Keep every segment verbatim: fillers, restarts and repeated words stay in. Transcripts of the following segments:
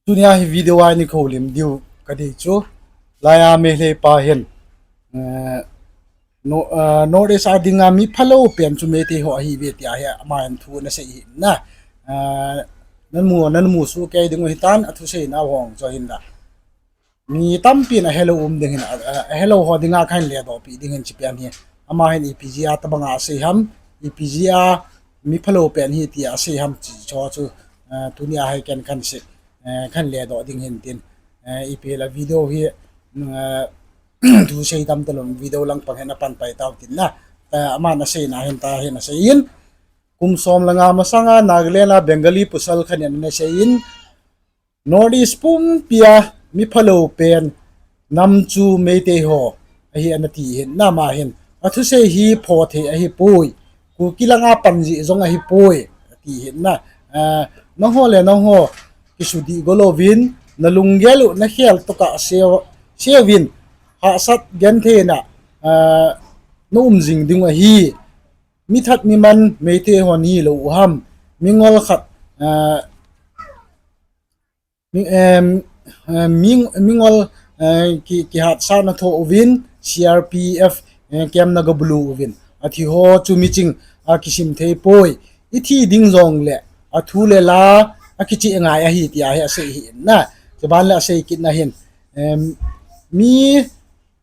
Tunia hi video a nikho lim diu kadei chu, laiya Meitei pa hin, eh, no, eh, North East a dinga mi phalou pen chu Meitei ho ahiuve tia hi ama hin thu anasei hi na. Eh, nanmu, nanmu soh kei diu hitan, athusei nau hung chu hin la. Mi tampin ahelou um ding hin, a, a, ahelou ho dinga kahin ledoh pi ding hin chi pen hi. Ama hin ipi jeh a tabanga asei ham, ipi jeh a mi phalou pen hi tia asei ham chi chu chu, eh, tunia hi ken kahin sei, eh, kahin ledoh ding hin tin, eh, ipi la video hi, mm, eh, thusei tam talou video lang pang hin apan pai tau tin na. Eh, ama anasei na hin ta hin asei in. Kum som le nga masanga Nagaland a Bengali pasal khat in anasei in, North East pumpia mi phalou pen nam chu Meitei ho ahi anati hin na ama hin. Athusei hi phothei ahipoi. Kuki langa pan jeh jong ahipoi. Ati hin na. Ah, nangho le nangho kisudih go louvin, nalunggel u nakhel tokah sei, sei uvin, hahsat genthei na, ah, na um jing diu ahi. Mi that mi man Meitei ho nahilou u ham. Mingol khat, ah, Mi, em, em, mi, mingol, eh, ki, kihatsahna thoh uvin, C R P F, eh, camp na gabulu uvin. Athi ho chu miching akisim thei poi. Ithi ding jongle, athu le la, akichih ngai ahi tia hi asei hi na. Chuban le asei kit na hin. Em, mi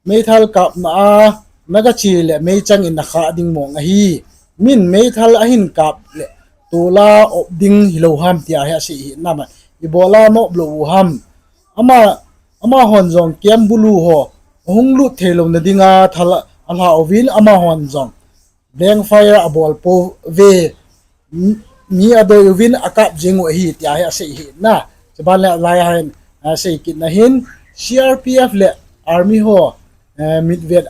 Meithal kapna a, nagache le meichang in nakhah ding mong ahi. Min meithal ahin kap le, tola op ding hilou ham tia hi asei hi na ma. Ibola nop lou u ham. Ama, amahon jong camp bulu ho, ahung lut thei louna dinga thal a, alha uvin amahon jong blank fire abol pouve, mi, mi adoi uvin akap jing u ahi tia hi asei hi na. Chuban le laiya hin, ah, asei kit na hin, C R P F le army ho, eh, mitvet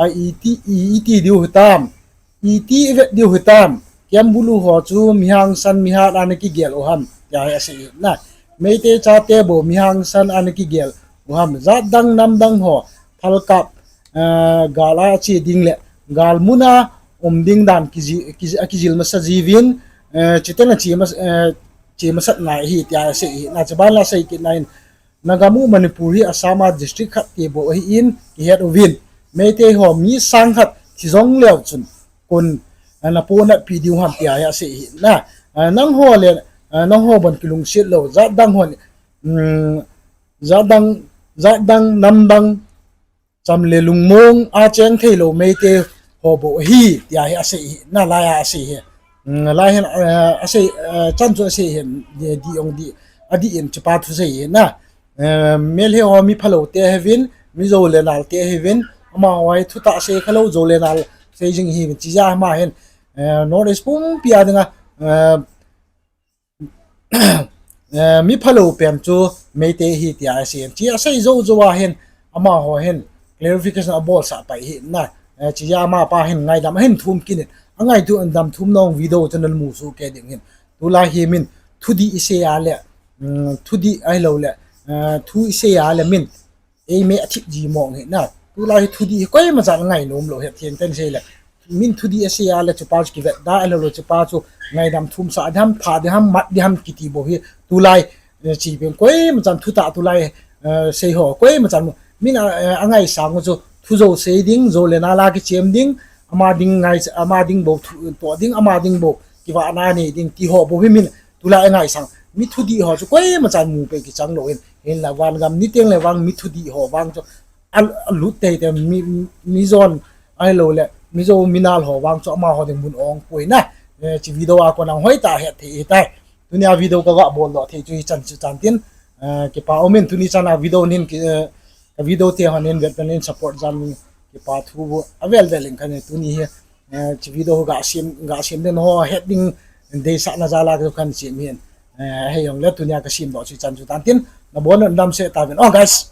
a iti, i, iti diu hitam, iti vet diu hitam, camp bulu ho chu mihangsan mihat a nakigel u ham tia hi asei hi na. Meitei chate bou mihangsan a nakigel u ham. Jat dang nam dang ho, thal kap, eh, gal a che ding le, gal mun a um ding dan kiji-, kiji-, akijil masa jiuvin, eh, chuteng a che mas-, eh, che masat ngai ahi tia asei hi na. Chuban le asei kit na hin, nagam u Manipur hi Assam a district khat te bou ahin, kihet uvin. Meitei ho mi sang khat thi jong leu chun, kon, eh, naponat pi diu ham tia hi asei hi na. Eh, nangho le, eh, nangho bon kilungset lou, jat dang hon, mm, jat dang, jat dang, nam dang, cham le lungmong a cheng thei lou Meitei ho bou ahi, tia hi asei hi, na laiya asei hi. Mm, lai hin, eh, asei, eh, chan chu asei hin, di, di ong di, adih in chupa thusei hi na. Eh, Meitei ho mi phalou te ahiuvin, mi jou le nal te ahiuvin, amaho hi thutah sei khalou jou le nal sei jing ahiuvin, chujeh a ama hin, eh, North East pumpia dinga, eh, eh, mi phalou pen chu Meitei ahi tia asei in. Chu asei jou jou a hin, amaho hin clarification abolsah pai hi na. Eh, chujeh a amapa hin ngaidam ahin thum kit in. Angaidam thum nau video chu namu soh kei diu hin. Tulai hi min thudih isei a le, mm, thudih ahilou le, eh, thu isei a le min eimeh athip ji mong hi na. Tulai hi thudih hi koima chan ngainom lou hi, theng ten sei le. Min thudih asei a le chupa chu kivet da, ahilou le chupa chu ngaidam thum sah ding ham, pha ding ham, mat ding ham kiti bou hi. Tulai, eh, chi pen koima chan thutah tulai, eh, sei ho koima chan min a, eh, angaisang u chu thu jou sei ding, jou le nal a kichem ding, ama ding ngai, ama ding bou thu, toh ding, ama ding bou kivahna nei ding ti ho bou hi min tulai angaisang. Mi thudih ho chu koima chan mu pen kichang lou hin. Hinla van gam niteng le vang mi thudih ho vang chu a, alut teitei mi, mi jon ahilou le, mi jou mi nal ho vang chu amaho ding mun ong poi na. Eh, chu video a kon a hoitah a het thei ahitai. Tunia video kaga bol doh thei chu hichan chu chan tin, eh, kipa um in tuni chan a video nin ki, eh, ka video te hon in vet pen in support jan in kipa thu avel vel in kani tuni hi. Eh, chu video ho gasem, gasem den ho het ding deisahna jal a kahin sem hin. Eh, hijong le tunia kasem doh chu hichan chu tan tin, nabon un damsel tauvin. Oh, guys,